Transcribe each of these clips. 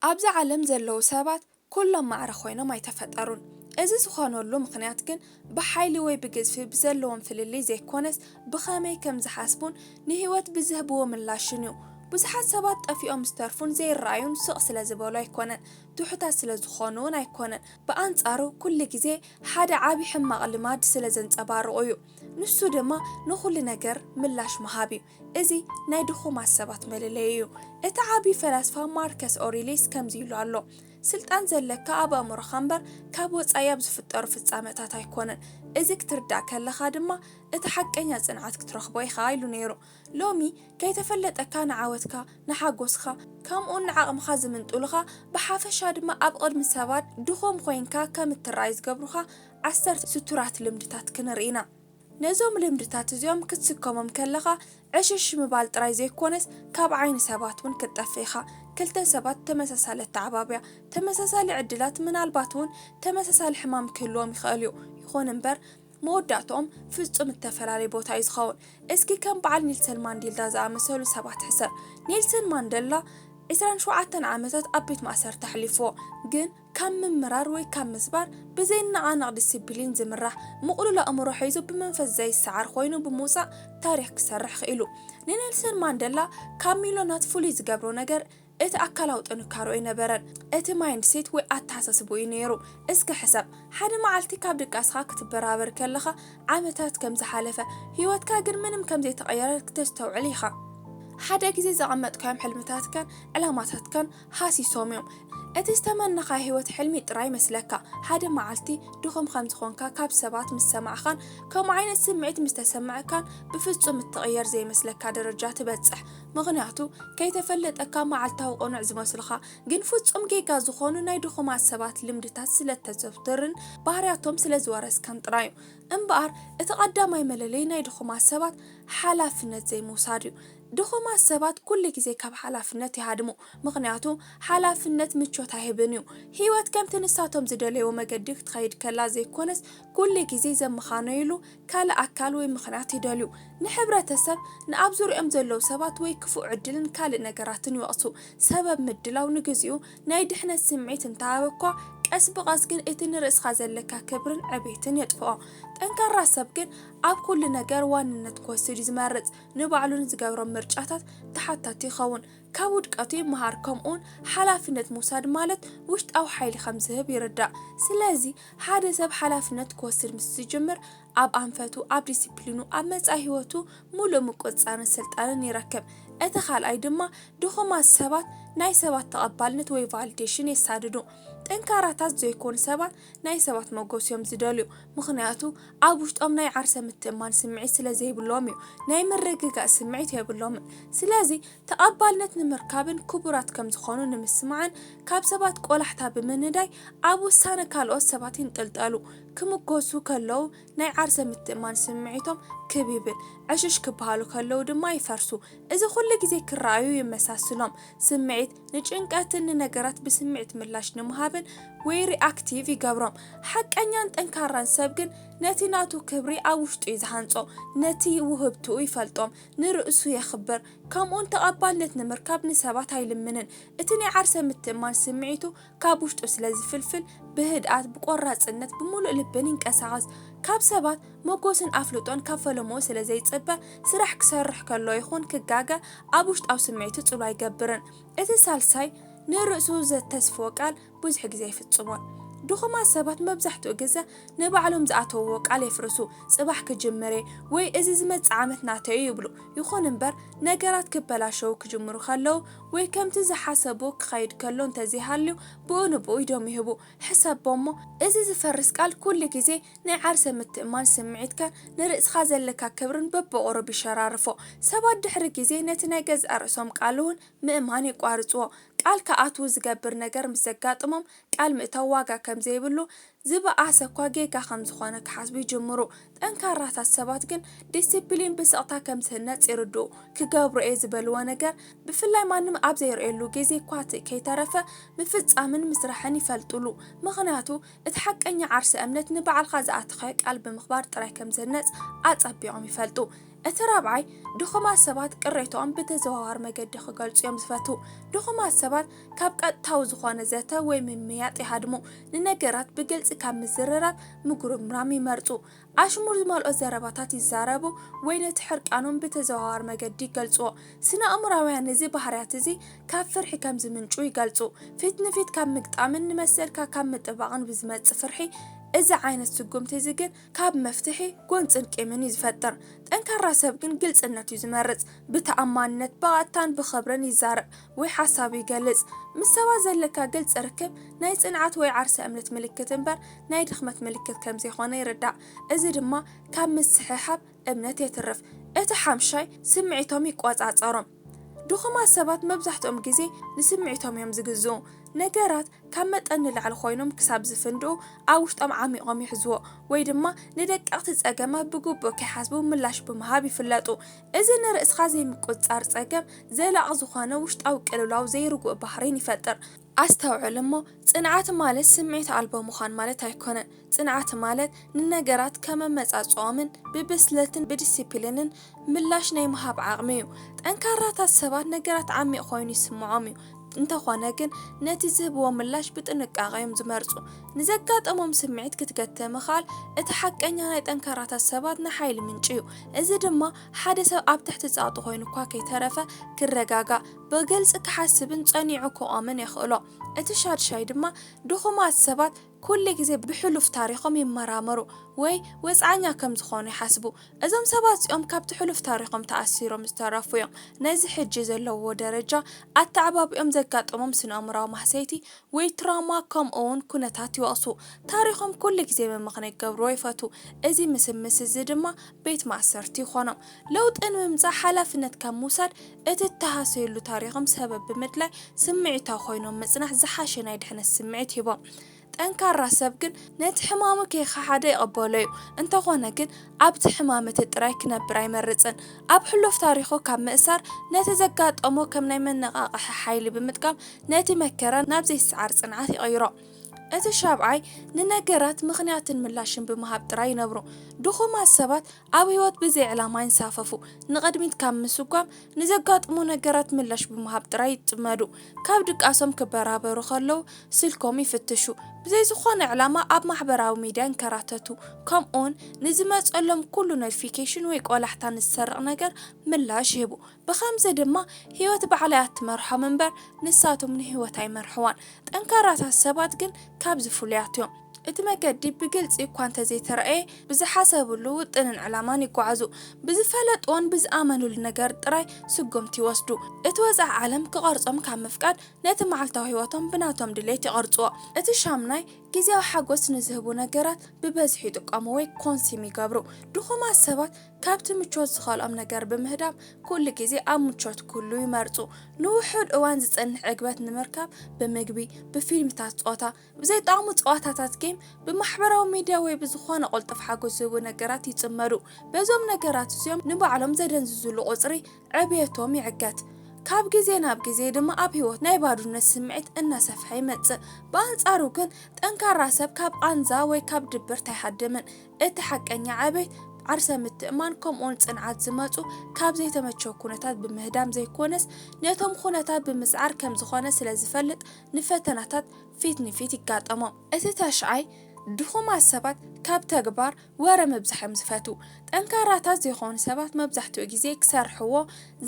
ኣብዚ ዓለም ዘለዉ ሰባት ኩሎም ማዕረ ኮይኖም ኣይተፈጠሩን። እዚ ዝኾነሉ ምኽንያት ግን ብሓይሊ ወይ ብግዝፊ ብዘለዎም ፍልልይ ዘይኮነስ፣ ብኸመይ ከም ዝሓስቡን ንህይወት ብዝህብዎ ምላሽን እዩ። ብዙሓት ሰባት ጠፊኦም ዝተርፉን ዘይረኣዩን ስቕ ስለ ዝበሉ ኣይኮነን፣ ትሑታት ስለ ዝኾኑ እውን ኣይኮነን። ብኣንጻሩ ኩሉ ግዜ ሓደ ዓቢ ሕማቕ ልማድ ስለ ዘንጸባርቑ እዩ። ንሱ ድማ ንኹሉ ነገር ምላሽ ምሃብ እዩ። እዚ ናይ ድኹማት ሰባት መለለዪ እዩ። እቲ ዓቢ ፈላስፋ ማርከስ ኦሪሊስ ከምዚ ኢሉ ኣሎ፣ "ስልጣን ዘለካ ኣብ ኣእምሮኻ እምበር ካብ ወጻኢ ኣብ ዝፍጠሩ ፍጻመታት ኣይኮነን። እዚ ክትርዳእ ከለኻ ድማ እቲ ሓቀኛ ጽንዓት ክትረኽቦ ኢኻ" ኢሉ ነይሩ። ሎሚ ከይተፈለጠካ ንዓወትካ፣ ንሓጎስካ፣ ከምኡውን ንዓቕምኻ ዝምንጥሉኻ፣ ብሓፈሻ ድማ ኣብ ቅድሚ ሰባት ድኹም ኮይንካ ከም እትረኣይ ዝገብሩኻ ዓሰርተ ስቱራት ልምድታት ክንርኢ ኢና። ነዞም ልምድታት እዚኦም ክትስከሞም ከለኻ ዕሽሽ ምባል ጥራይ ዘይኮነስ ካብ ዓይኒ ሰባት እውን ክትጠፍእ ኢኻ። ክልተ ሰባት ተመሳሳሊ ኣተዓባብያ፣ ተመሳሳሊ ዕድላት፣ ምናልባት እውን ተመሳሳሊ ሕማም ክህልዎም ይኽእል እዩ። ይኹን እምበር መወዳእትኦም ፍጹም እተፈላለየ ቦታ እዩ ዝኸውን። እስኪ ከም በዓል ኔልሰን ማንዴላ ዝኣመሰሉ ሰባት ሕሰብ። ኔልሰን ማንዴላ ዕስራን ሸውዓተን ዓመታት ኣብ ቤት ማእሰርቲ ኣሕሊፍዎ፣ ግን ካብ ምምራር ወይ ካብ ምስባር ብዘይነቓነቕ ዲሲፕሊን ዝምራሕ፣ ምቕሉል ኣእምሮ ሒዙ ብመንፈስ ዘይሰዓር ኮይኑ ብምውጻእ ታሪኽ ክሰርሕ ክኢሉ። ንኔልሰን ማንዴላ ካብ ሚልዮናት ፍሉይ ዝገብሮ ነገር እቲ ኣካላዊ ጥንካሮ ኣይነበረን፣ እቲ ማይንድሴት ወይ ኣተሓሳስባኡ እዩ ነይሩ። እስኪ ሕሰብ፣ ሓደ መዓልቲ ካብ ድቃስኻ ክትበራበር ከለኻ ዓመታት ከም ዝሓለፈ፣ ህይወትካ ግን ምንም ከም ዘይተቐየረ ክተስተውዕል ኢኻ። ሓደ ግዜ ዘቐመጥካዮም ሕልምታትካን ዕላማታትካን ሃሲሶም እዮም። እቲ ዝተመነኻ ህይወት ሕልሚ ጥራይ ይመስለካ። ሓደ መዓልቲ ድኹም ከም ዝኾንካ ካብ ሰባት ምስ ሰማዕኻን ከምኡ ዓይነት ስምዒት ምስ ተሰማዕካን ብፍጹም እትቕየር ዘይመስለካ ደረጃ ትበጽሕ። ምኽንያቱ ከይተፈለጠካ መዓልታዊ ቅኑዕ ዝመስሉኻ ግን ፍጹም ጌጋ ዝኾኑ ናይ ድኹማት ሰባት ልምድታት ስለ እተዘውትርን ባህርያቶም ስለ ዝወረስካን ጥራይ እዩ። እምበኣር እቲ ቀዳማይ መለለዪ ናይ ድኹማት ሰባት ሓላፍነት ዘይምውሳድ እዩ። ድኹማት ሰባት ኩሉ ግዜ ካብ ሓላፍነት ይሃድሙ፣ ምኽንያቱ ሓላፍነት ምቾት ኣይህብን እዩ። ህይወት ከምቲ ንሳቶም ዝደለይዎ መገዲ ክትኸይድ ከላ ዘይኮነስ፣ ኩሉ ግዜ ዘመኻነይሉ ካልእ ኣካል ወይ ምኽንያት ይደልዩ። ንሕብረተሰብ፣ ንኣብ ዙርያኦም ዘለዉ ሰባት ወይ ክፉእ ዕድልን ካልእ ነገራትን ይወቕሱ። ሰበብ ምድላው ንግዚኡ ናይ ድሕነት ስምዒት እንተሃበ እኳ፣ ቀስ ብቐስ ግን እቲ ንርእስኻ ዘለካ ክብርን ዕቤትን የጥፍኦ። ጠንካራ ሰብ ግን ኣብ ኩሉ ነገር ዋንነት ክወስድ እዩ ዝመርጽ። ንባዕሉ ንዝገብሮም ምርጫታት ተሓታቲ ይኸውን። ካብ ውድቀቱ ይመሃር፣ ከምኡውን ሓላፍነት ምውሳድ ማለት ውሽጣዊ ሓይሊ ከም ዝህብ ይርዳእ። ስለዚ ሓደ ሰብ ሓላፍነት ክወስድ ምስ ዝጅምር፣ ኣብ ኣንፈቱ፣ ኣብ ዲሲፕሊኑ፣ ኣብ መጻኢ ህይወቱ ምሉእ ምቁጽጻርን ስልጣንን ይረክብ። እቲ ካልኣይ ድማ ድኹማት ሰባት ናይ ሰባት ተቐባልነት ወይ ቫሊዴሽን የሳድዱ። ጠንካራታት ዘይኮኑ ሰባት ናይ ሰባት መጎስ እዮም ዝደልዩ፣ ምኽንያቱ ኣብ ውሽጦም ናይ ዓርሰ ምትእማን ስምዒት ስለ ዘይብሎም እዩ። ናይ ምርግጋእ ስምዒት የብሎምን። ስለዚ ተቐባልነት ንምርካብን ክቡራት ከም ዝኾኑ ንምስማዕን ካብ ሰባት ቆላሕታ ብምንዳይ ኣብ ውሳነ ካልኦት ሰባት ይንጥልጠሉ። ክምጎሱ ከለዉ ናይ ዓርሰ ምትእማን ስምዒቶም ክብ ይብል፣ ዕሽሽ ክበሃሉ ከለዉ ድማ ይፈርሱ። እዚ ኩሉ ግዜ ክረኣዩ ይመሳስሎም። ስምዒት ንጭንቀትን ንነገራት ብስምዒት ምላሽ ንምሃብን ወይ ሪኣክቲቭ ይገብሮም። ሓቀኛን ጠንካራን ሰብ ግን ነቲ ናቱ ክብሪ ኣብ ውሽጡ እዩ ዝሃንጾ። ነቲ ውህብትኡ ይፈልጦም፣ ንርእሱ የኽብር፣ ከምኡውን ተቐባልነት ንምርካብ ንሰባት ኣይልምንን። እቲ ናይ ዓርሰ ምትእማን ስምዒቱ ካብ ውሽጡ ስለ ዝፍልፍል፣ ብህድኣት፣ ብቆራጽነት፣ ብምሉእ ልብን ይንቀሳቐስ። ካብ ሰባት ሞጎስን ኣፍልጦን ካብ ፈለምኡ ስለ ዘይጽበ፣ ስራሕ ክሰርሕ ከሎ ይኹን ክጋገ ኣብ ውሽጣዊ ስምዒቱ ጽልዋ ኣይገብርን። እቲ ሳልሳይ ንርእሱ ዘተስፍዎ ቃል ብዙሕ ግዜ ኣይፍጽሞን። ድኹማት ሰባት መብዛሕትኡ ግዜ ንባዕሎም ዝኣተውዎ ቃል የፍርሱ። "ጽባሕ ክጅምር እየ" ወይ "እዚ ዝመጽእ ዓመት ናተይ እዩ" ይብሉ። ይኹን እምበር፣ ነገራት ክበላሸዉ ክጅምሩ ከለዉ ወይ ከምቲ ዝሓሰብዎ ክኸይድ ከሎ እንተዘይሃልዩ፣ ብኡ ንብኡ ኢዶም ይህቡ። ሕሰቦ እሞ፣ እዚ ዝፈርስ ቃል ኩሉ ግዜ ናይ ዓርሰ ምትእማን ስምዒትካን ንርእስኻ ዘለካ ክብርን በብቑሩብ ይሸራርፎ። ሰባት ድሕሪ ግዜ ነቲ ናይ ገዛእ ርእሶም ቃል እውን ምእማን የቋርጽዎ። ቃል ክኣትዉ ዝገብር ነገር ምስ ዘጋጥሞም፣ ቃል ምእታው ዋጋ ከም ዘይብሉ፣ ዝበኣሰ እኳ ጌጋ ከም ዝኾነ ክሓስቡ ይጅምሩ። ጠንካራታት ሰባት ግን ዲሲፕሊን ብስቕታ ከም ዝህነጽ ይርድኡ። ክገብሮ እየ ዝበልዎ ነገር፣ ብፍላይ ማንም ኣብ ዘይርእየሉ ግዜ እኳ ከይተረፈ፣ ምፍጻምን ምስራሕን ይፈልጡሉ። ምኽንያቱ፣ እቲ ሓቀኛ ዓርሰ እምነት ንባዕልኻ ዝኣተኻዮ ቃል ብምኽባር ጥራይ ከም ዝህነጽ ኣጸቢቖም ይፈልጡ። እቲ ራብዓይ፣ ድኹማት ሰባት ቅሬታኦም ብተዘዋዋሪ መገዲ ክገልጹ እዮም ዝፈትዉ። ድኹማት ሰባት ካብ ቀጥታዊ ዝኾነ ዘተ ወይ ምምይያጥ ይሃድሙ። ንነገራት ብግልጺ ካብ ምዝርራብ ምጉርምራም ይመርጹ። ኣሽሙር ዝመልኦ ዘረባታት ይዛረቡ ወይ ነቲ ሕርቃኖም ብተዘዋዋሪ መገዲ ይገልጽዎ። ስነ-ኣእምሮኣውያን እዚ ባህርያት እዚ ካብ ፍርሒ ከም ዝምንጩ ይገልጹ። ፊት ንፊት ካብ ምግጣምን ንመሰልካ ካብ ምጥባቕን ብዝመጽእ ፍርሒ፣ እዚ ዓይነት ስጉምቲ እዚ ግን ካብ መፍትሒ ጎንጽን ቂምን እዩ ዝፈጥር። ጠንካራ ሰብ ግን ግልጽነት እዩ ዝመርጽ። ብተኣማንነት፣ ብቐጥታን ብኽብርን ይዛረብ ወይ ሓሳቡ ይገልጽ። ምስ ሰባት ዘለካ ግልጽ ርክብ ናይ ጽንዓት ወይ ዓርሰ እምነት ምልክት እምበር ናይ ድኽመት ምልክት ከም ዘይኮነ ይርዳእ። እዚ ድማ ካብ ምስሕሓብ እምነት የትርፍ። እቲ ሓምሻይ፣ ስምዒቶም ይቆጻጸሮም። ድኹማት ሰባት መብዛሕትኦም ግዜ ንስምዒቶም እዮም ዝግዝኡ። ነገራት ካብ መጠን ንላዕሊ ኮይኖም ክሳብ ዝፍንድኡ ኣብ ውሽጦም ዓሚቖም ይሕዝዎ፣ ወይ ድማ ንደቀቕቲ ጸገማት ብግቡእ ከይሓስቡ ምላሽ ብምሃብ ይፍለጡ። እዚ ንርእስኻ ዘይምቁጽጻር ጸገም፣ ዘላቒ ዝኾነ ውሽጣዊ ቅልውላው ዘይርጉእ ባህሪን ይፈጥር። ኣስተውዕል እሞ፣ ጽንዓት ማለት ስምዒት ኣልቦ ምዃን ማለት ኣይኮነን። ጽንዓት ማለት ንነገራት ከም ኣመጻጽኦምን ብብስለትን ብዲሲፕሊንን ምላሽ ናይ ምሃብ ዓቕሚ እዩ። ጠንካራታት ሰባት ነገራት ዓሚቕ ኮይኑ ይስምዖም እዩ። እንተኾነ ግን፣ ነቲ ዝህብዎ ምላሽ ብጥንቃቐ እዮም ዝመርጹ። ንዘጋጠሞም ስምዒት ክትገትእ ምኽኣል፣ እቲ ሓቀኛ ናይ ጠንካራታት ሰባት ናይ ሓይሊ ምንጪ እዩ። እዚ ድማ ሓደ ሰብ ኣብ ትሕቲ ጸቕጢ ኮይኑ እኳ ከይተረፈ ክረጋጋእ፣ ብግልጺ ክሓስብን ጸኒዑ ክቖምን የኽእሎ። እቲ ሻድሻይ ድማ፣ ድኹማት ሰባት ኩሉ ግዜ ብሕሉፍ ታሪኾም ይመራመሩ ወይ ወጽዓኛ ከም ዝኾኑ ይሓስቡ። እዞም ሰባት እዚኦም ካብቲ ሕሉፍ ታሪኾም ተኣሲሮም ዝተረፉ እዮም። ነዚ ሕጂ ዘለውዎ ደረጃ ኣተዓባቢኦም ዘጋጠሞም ስነ-ኣእምሮኣዊ ማህሰይቲ ወይ ትራውማ ከምኡ እውን ኩነታት ይወቕሱ። ታሪኾም ኩሉ ግዜ መመኽነይ ክገብርዎ ይፈትዉ። እዚ ምስምስ እዚ ድማ ቤት ማእሰርቲ ይኾኖም። ለውጢ ንምምጻእ ሓላፍነት ካብ ምውሳድ እቲ እተሃሰየሉ ታሪኾም ሰበብ ብምድላይ ስምዒታዊ ኮይኖም ምጽናሕ ዝሓሸ ናይ ድሕነት ስምዒት ይህቦም። ጠንካራ ሰብ ግን ነቲ ሕማሙ ከይኸሓደ ይቕበሎ እዩ። እንተኾነ ግን ኣብቲ ሕማም እቲ ጥራይ ክነብር ኣይመርጽን። ኣብ ሕሉፍ ታሪኹ ካብ ምእሳር ነቲ ዘጋጠሞ ከም ናይ መነቓቕሒ ሓይሊ ብምጥቃም ነቲ መከራ ናብ ዘይስዓር ጽንዓት ይቕይሮ። እቲ ሻብዓይ ንነገራት ምኽንያትን ምላሽን ብምሃብ ጥራይ ይነብሩ። ድኹማት ሰባት ኣብ ህይወት ብዘይ ዕላማ ይንሳፈፉ። ንቕድሚት ካብ ምስጓም ንዘጋጥሙ ነገራት ምላሽ ብምሃብ ጥራይ ይጽመዱ። ካብ ድቃሶም ክበራበሩ ከለዉ ስልኮም ይፍትሹ። ብዘይ ዝኾነ ዕላማ ኣብ ማሕበራዊ ሚድያ ይንከራተቱ። ከምኡውን ንዝመጸሎም ኩሉ ኖቲፊኬሽን ወይ ቆላሕታ ንዝሰርቕ ነገር ምላሽ ይህቡ። ብኸምዚ ድማ ህይወት ባዕላ እያ እትመርሖም እምበር ንሳቶም ንህይወት ኣይመርሕዋን። ጠንካራታት ሰባት ግን ካብዚ ፍሉያት እዮም። እቲ መገዲ ብግልጺ እኳ እንተዘይተራእየ፣ ብዝሓሰብሉ ውጥንን ዕላማን ይጓዓዙ። ብዝፈለጥዎን ብዝኣመኑሉ ነገር ጥራይ ስጉምቲ ይወስዱ። እቲ ወጻኢ ዓለም ክቐርጾም ካብ ምፍቃድ፣ ነቲ መዓልታዊ ህይወቶም ብናቶም ድሌት ይቐርጽዎ። እቲ ሻምናይ፣ ግዜያዊ ሓጎስ ንዝህቡ ነገራት ብበዝሒ ይጥቀሙ ወይ ኮንሲም ይገብሩ። ድኹማት ሰባት ካብቲ ምቾት ዝኸልኦም ነገር ብምህዳም፣ ኩሉ ግዜ ኣብ ምቾት ክህሉ ይመርጹ። ንውሑድ እዋን ዝጸንሕ ዕግበት ንምርካብ፣ ብምግቢ፣ ብፊልምታት ጾታ፣ ብዘይጠቕሙ ጸዋታታት ጌም፣ ብማሕበራዊ ሚድያ ወይ ብዝኾነ ቅልጡፍ ሓጎስ ዝህቡ ነገራት ይጽመዱ። በዞም ነገራት እዚኦም ንባዕሎም ዘደንዝዙሉ ቁጽሪ ዕብየቶም ይዕገት። ካብ ግዜ ናብ ግዜ ድማ ኣብ ህይወት ናይ ባዶነት ስምዒት እናሰፍሐ ይመጽእ። ብኣንጻሩ ግን፣ ጠንካራ ሰብ ካብ ቃንዛ ወይ ካብ ድብርት ኣይሃድምን። እቲ ሓቀኛ ዕቤት፣ ዓርሰ ምትእማን ከምኡውን ጽንዓት ዝመጹ ካብ ዘይተመቸወ ኩነታት ብምህዳም ዘይኮነስ፣ ነቶም ኩነታት ብምስዓር ከም ዝኾነ ስለ ዝፈልጥ፣ ንፈተናታት ፊት ንፊት ይጋጠሞም። እቲ ተሽዓይ፣ ድኹማት ሰባት ካብ ተግባር ወረ ምብዛሕ እዮም ዝፈትዉ። ጠንካራታት ዘይኮኑ ሰባት መብዛሕትኡ ግዜ ክሰርሕዎ፣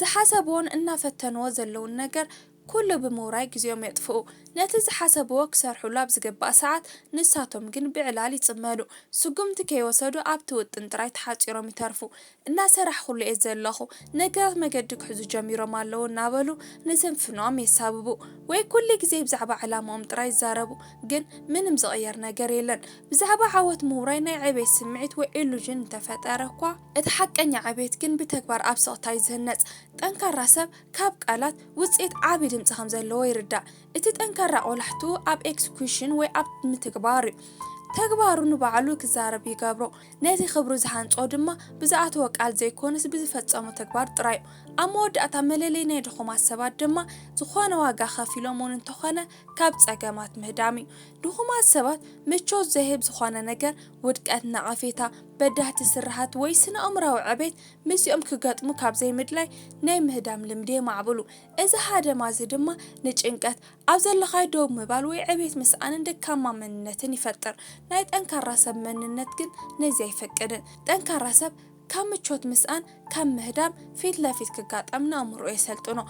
ዝሓሰብዎን እናፈተንዎ ዘለውን ነገር ኩሉ ብምውራይ ግዜኦም የጥፍኡ። ነቲ ዝሓሰብዎ ክሰርሕሉ ኣብ ዝግባእ ሰዓት፣ ንሳቶም ግን ብዕላል ይጽመዱ። ስጉምቲ ከይወሰዱ ኣብቲ ውጥን ጥራይ ተሓጺሮም ይተርፉ። እናሰራሕኹሉ እየ ዘለኹ፣ ነገራት መገዲ ክሕዙ ጀሚሮም ኣለዉ እናበሉ ንስንፍንኦም የሳብቡ። ወይ ኩሉ ግዜ ብዛዕባ ዕላማኦም ጥራይ ይዛረቡ፣ ግን ምንም ዝቕየር ነገር የለን። ብዛዕባ ዓወት ምውራይ ናይ ዕቤት ስምዒት ወይ ኢሉዥን እንተፈጠረ እኳ፣ እቲ ሓቀኛ ዕቤት ግን ብተግባር ኣብ ስቕታ እዩ ዝህነጽ። ጠንካራ ሰብ ካብ ቃላት ውጽኢት ዓቢ ድምጺ ከም ዘለዎ ይርዳእ። እቲ ጠንካራ ቆላሕትኡ ኣብ ኤክስኪዩሽን ወይ ኣብ ምትግባር እዩ። ተግባሩ ንባዕሉ ክዛረብ ይገብሮ። ነቲ ክብሩ ዝሃንጾ ድማ ብዝኣተዎ ቃል ዘይኮነስ ብዝፈጸሞ ተግባር ጥራይ እዩ። ኣብ መወዳእታ መለለይ ናይ ድኹማት ሰባት ድማ ዝኾነ ዋጋ ከፊሎም እውን እንተኾነ ካብ ጸገማት ምህዳም እዩ። ድኹማት ሰባት ምቾት ዘይህብ ዝኾነ ነገር፣ ውድቀት፣ ነቐፌታ፣ በዳህቲ ስርሃት ወይ ስነ ኣእምራዊ ዕቤት ምስኦም ክገጥሙ ካብ ዘይምድላይ ናይ ምህዳም ልምዲ የማዕብሉ። እዚ ሃደማ እዚ ድማ ንጭንቀት፣ ኣብ ዘለኻዮ ደው ምባል ወይ ዕቤት ምስኣንን ደካማ መንነትን ይፈጥር። ናይ ጠንካራ ሰብ መንነት ግን ነዚ ኣይፈቅድን። ጠንካራ ሰብ ካብ ምቾት ምስኣን ካብ ምህዳም ፊት ለፊት ክጋጠም ንኣእምሮ የሰልጥኖ።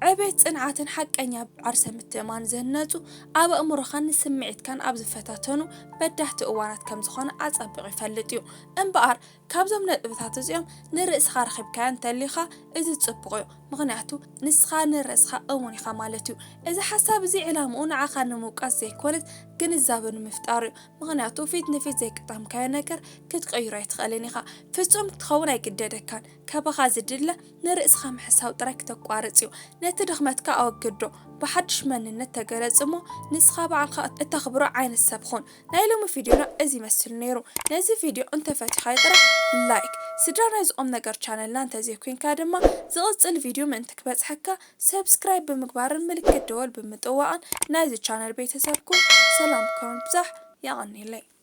ዕቤት ጽንዓትን ሓቀኛ ዓርሰ ምትእማን ዝህነጹ ኣብ ኣእምሮኻን ንስምዒትካን ኣብ ዝፈታተኑ በዳህቲ እዋናት ከም ዝኾነ ኣጸቢቑ ይፈልጥ እዩ። እምበኣር ካብዞም ነጥብታት እዚኦም ንርእስኻ ረኺብካዮ እንተሊኻ እዚ ጽቡቕ እዩ። ምኽንያቱ ንስኻ ንርእስኻ እሙን ኢኻ ማለት እዩ። እዚ ሓሳብ እዚ ዕላምኡ ንዓኻ ንምውቃስ ዘይኮነስ ግንዛበ ንምፍጣር እዩ። ምኽንያቱ ፊት ንፊት ዘይገጠምካዮ ነገር ክትቕይሮ ኣይትኽእልን ኢኻ። ፍጹም ክትኸውን ኣይግደደካን። ካባኻ ዝድለ ንርእስኻ ምሕሳው ጥራይ ክተቋርጽ እዩ። ነቲ ድኽመትካ ኣወግዶ። ብሓድሽ መንነት ተገለጽ እሞ ንስኻ ባዕልኻ እተኽብሮ ዓይነት ሰብ ኹን። ናይ ሎሚ ቪድዮና እዚ ይመስል ነይሩ። ነዚ ቪድዮ እንተፈቲኻዮ ጥራሕ ላይክ፣ ስድራ ናይዚ ቁም ነገር ቻነልና እንተዘይኮይንካ ድማ ዝቕጽል ቪድዮ ምእንቲ ክበጽሐካ ሰብስክራይብ ብምግባርን ምልክት ደወል ብምጥዋቕን ናይዚ ቻነል ቤተሰብ ኩን። ሰላምኩም ይብዛሕ። የቐንየለይ።